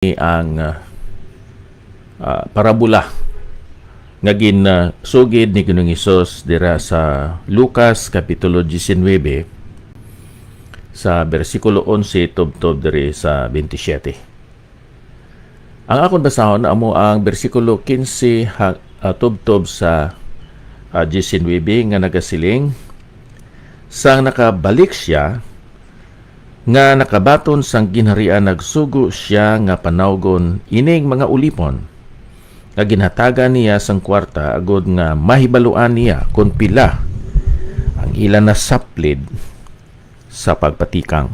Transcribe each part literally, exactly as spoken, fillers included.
ang, ah, ah, parabola nga gin, ah, sugid ni Ginoong Hesus dira sa Lucas Kapitulo diecinuebe, sa bersikulo onse tubtob diri sa twenty-seven. Ang akon basahon amo ang bersikulo quince ha-, ah, tubtob sa, ah, diecinuebe nga nagasiling, "Sang nakabalik sia nga nakabaton sang ginharian, nagsugo sia nga panawgon ining mga ulipon nga ginhatagan niya sang kwarta, agod nga mahibaluan niya kon pila ang ila nasaplid sa pagpatikang."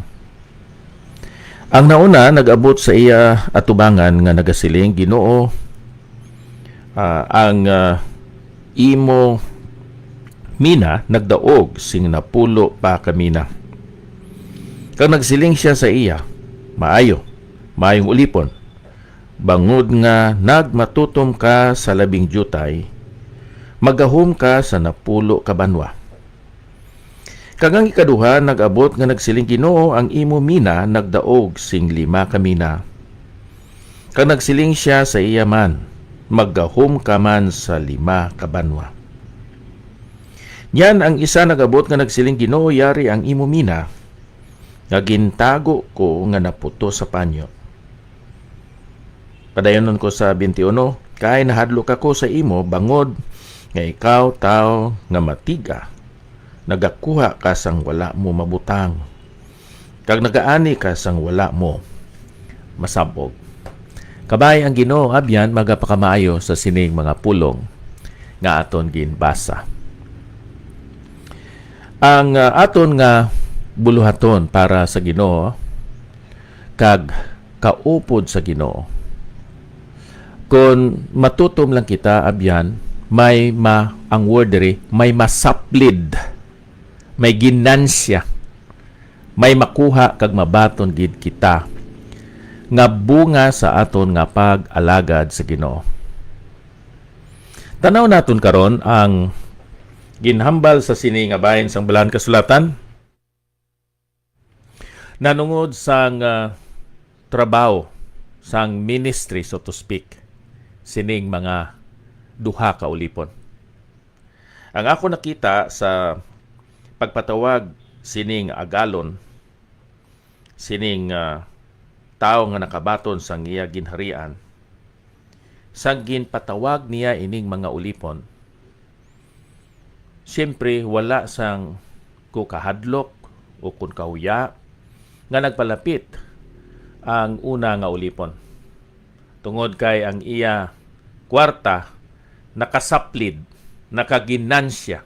Ang nauna nag-abot sa iya atubangan nga nagasiling, "Ginoo, ah, ang, ah, imo mina nagdaog sing napulo pa ka mina." Kag nagsiling sia sa iya, "Maayo, maayong ulipon, bangod nga nagmatutom ka sa labing diutay, maggahom ka sa napulo ka banwa." Kag ang ikaduha nag-abot nga nagsiling, "Ginoo, ang imo mina nagdaog sing lima ka mina." Kag nagsiling sia sa iya man, "Maggahom ka man sa lima ka banwa." Niyan ang isa nag-abot nga nagsiling, "Ginoo, yari ang imo mina nga gintago ko nga naputos sa panyo." Padayonon ko sa twenty-one, "Kay nahadlok ako sa imo, bangod nga ikaw tawo nga matig-a, nagakuha ka sang wala mo mabutang, kag nagaani ka sang wala mo masab-og." Kabay ang Ginoo, abyan, magapakamaayo sa sining mga pulong nga aton ginbasa. Ang, ah, aton nga buluhaton para sa Ginoo kag kaupod sa Ginoo. Kon matutom lang kita, abyan, may ma-, ang word diri, may masaplid, may ginansya, may makuha kag mabaton gid kita nga bunga sa aton nga pag-alagad sa Ginoo. Tan-aw naton karon ang ginhambal sa sini nga bahin sang Balaang Kasulatan. Nanungod sang, ah, trabaho, sang ministry, so to speak, sining mga duha ka ulipon. Ang ako nakita sa pagpatawag sining agalon, sining, ah, tawo nga nakabaton sang iya ginharian, sang ginpatawag niya ining mga ulipon, siyempre, wala sang ko kahadlok o kon kahuya nga nagpalapit ang una nga ulipon, tungod kay ang iya kwarta nakasaplid, nakaginansya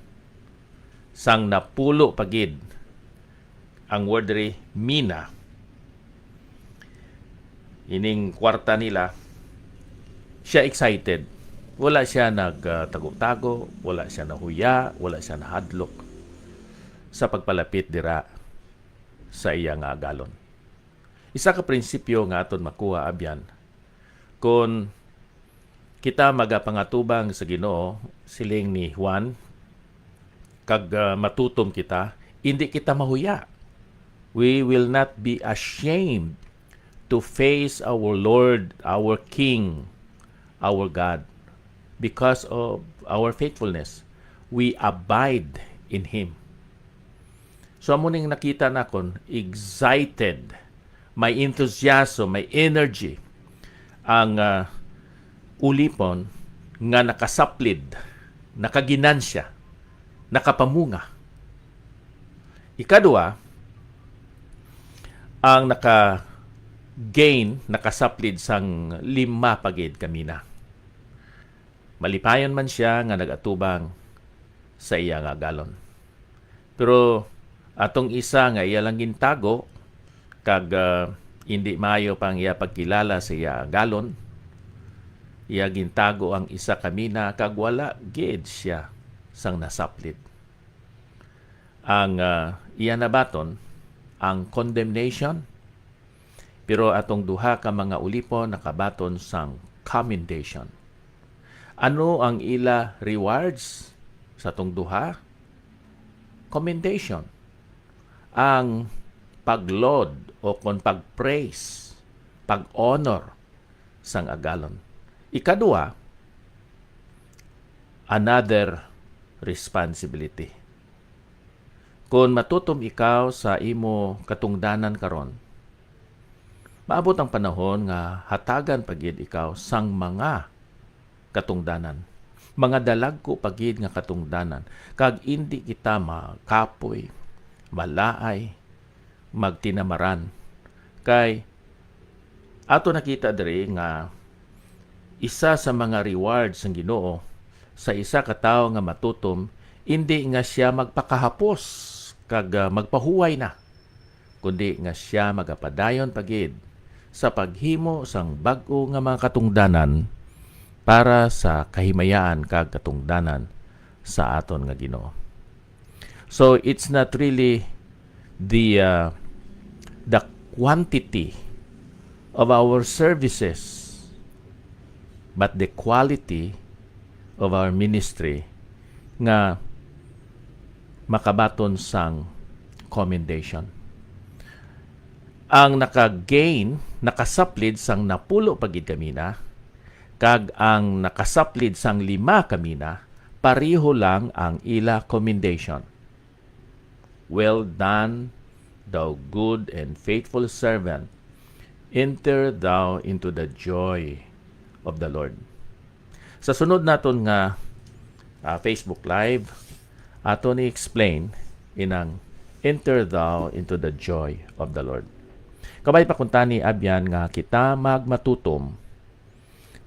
sang napulo pa gid. Ang word diri, mina, ining kwarta nila, siya excited. Wala siya nagtago-tago, wala siya nahuya, wala siya nahadlok sa pagpalapit dira sa iya nga agalon. Isa ka prinsipyo nga aton makuha, abyan, kon kita magapangatubang sa Ginoo, siling ni Juan, kag, ah, matutom kita, indi kita mahuya. We will not be ashamed to face our Lord, our King, our God, because of our faithfulness. We abide in Him. So, amo ning nakita nakon, excited, may enthusiasm, may energy ang, ah, ulipon nga nakasaplid, nakaginansya, nakapamunga. Ikadua, ang naka-gain, nakasaplid sang lima pa gid ka mina. Malipayon man sia nga nag-atubang sa iya nga agalon. Pero atong isa nga iya lang gintago, kag, ah, indi maayo pa ang iya pagkilala sa iya agalon, iya gintago ang isa ka mina, kag wala gid sia sang nasaplid. Ang, ah, iya nabaton ang condemnation, pero atong duha ka mga ulipon nakabaton sang commendation. Ano ang ila rewards sa atong duha? Commendation. Ang pag-laud o kon pag-praise, pag-honor sang agalon. Ikadua, another responsibility. Kon matutom ikaw sa imo katungdanan karon, maabot ang panahon nga hatagan pa gid ikaw sang mga katungdanan, mga dalagko pa gid nga katungdanan, kag indi kita makapoy, malaay, magtinamaran. Kay ato nakita diri nga isa sa mga reward sang Ginoo sa isa ka tawo nga matutom, indi nga sia magpakahapos kag, ah, magpahuway na, kundi nga sia magapadayon pa gid sa paghimo sang bag-o nga mga katungdanan para sa kahimayaan kag katungdanan sa aton nga Ginoo. So it's not really the, uh, the quantity of our services, but the quality of our ministry nga makabaton sang commendation. Ang naka-gain, nakasaplid sang napulo pa gid ka mina, kag ang nakasaplid sang lima ka mina, pareho lang ang ila commendation. "Well done, thou good and faithful servant. Enter thou into the joy of the Lord." Sa sunod naton nga, ah, Facebook Live, aton i-explain inang "Enter thou into the joy of the Lord." Kabay pa kuntani, abyan nga kita magmatutom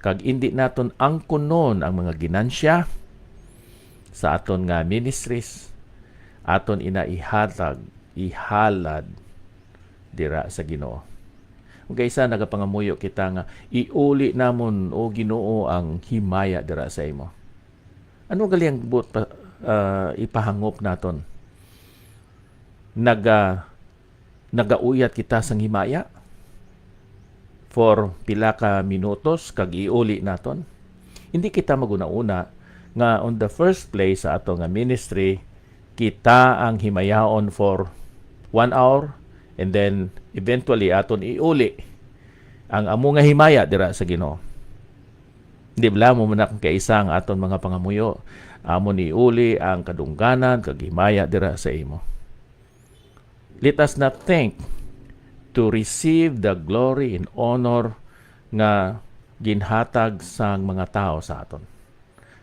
kag indi naton angkunon ang mga ginansya sa aton nga ministries, aton ina ihatag, ihalad dira sa Ginoo. Kay isa, nagapangamuyo kita nga, "Iuli namon, O Ginoo, ang himaya dira sa imo." Ano gali ang buot pa, ah, ipahangop naton? Naga-, nagauyat kita sang himaya for pila ka minutos kag iuli naton? Hindi kita maghunahuna nga on the first place sa ato nga ministry, kita ang himayaon for one hour, and then eventually aton iuli ang amo nga himaya dira sa Ginoo. Di bala mo man ang kaisa ang aton mga pangamuyo, amon iuli ang kadungganan kag himaya dira sa imo. Let us not think to receive the glory and honor nga ginhatag sang mga tawo sa aton.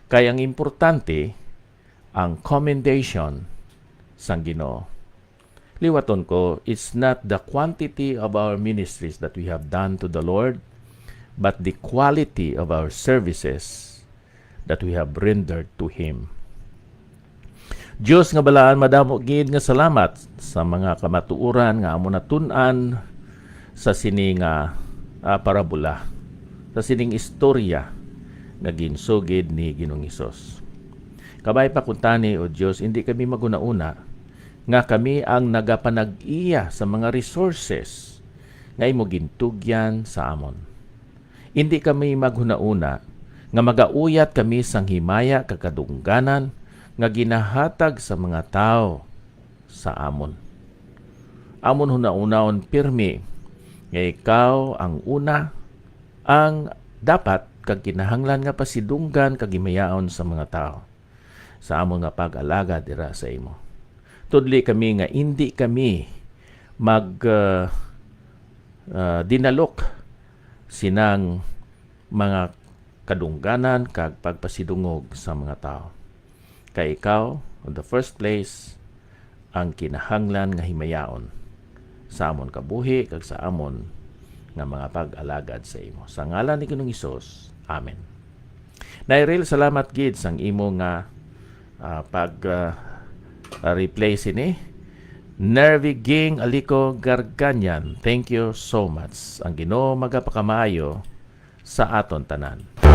Kay ang importante, ang commendation sang Ginoo. Liwaton ko, it's not the quantity of our ministries that we have done to the Lord, but the quality of our services that we have rendered to Him. Dios nga balaan, madamo gid nga salamat sa mga kamatuoran nga amo natun-an sa sini nga, ah, parabola, sa sining istorya nga ginsugid ni Ginoong Hesus. Kabay pa kuntani, O Dios, indi kami maghunahuna nga kami ang nagapanag-iya sa mga resources nga imo gintugyan sa amon. Indi kami maghunahuna nga magauyat kami sang himaya kag kadungganan nga ginahatag sa mga tawo sa amon. Amon hunahunaon pirmi nga ikaw ang una, ang dapat kag kinahanglan nga pasidunggan kag himayaon sa mga tawo sa amon nga pag-alagad dira sa imo. Tudli kami nga indi kami mag, ah, ah, dinalok sinang mga kadungganan kag pagpasidungog sa mga tawo. Kay ikaw, on the first place, ang kinahanglan nga himayaon sa amon kabuhi kag sa amon nga mga pag-alagad sa imo. Sa ngalan ni Ginoong Hesus, amen. Nairil, salamat gid sang imo nga, ah, pag, ah, ah, replay sini. Nervy Ging Alico Garganian, thank you so much. Ang Ginoo magapakamaayo sa aton tanan.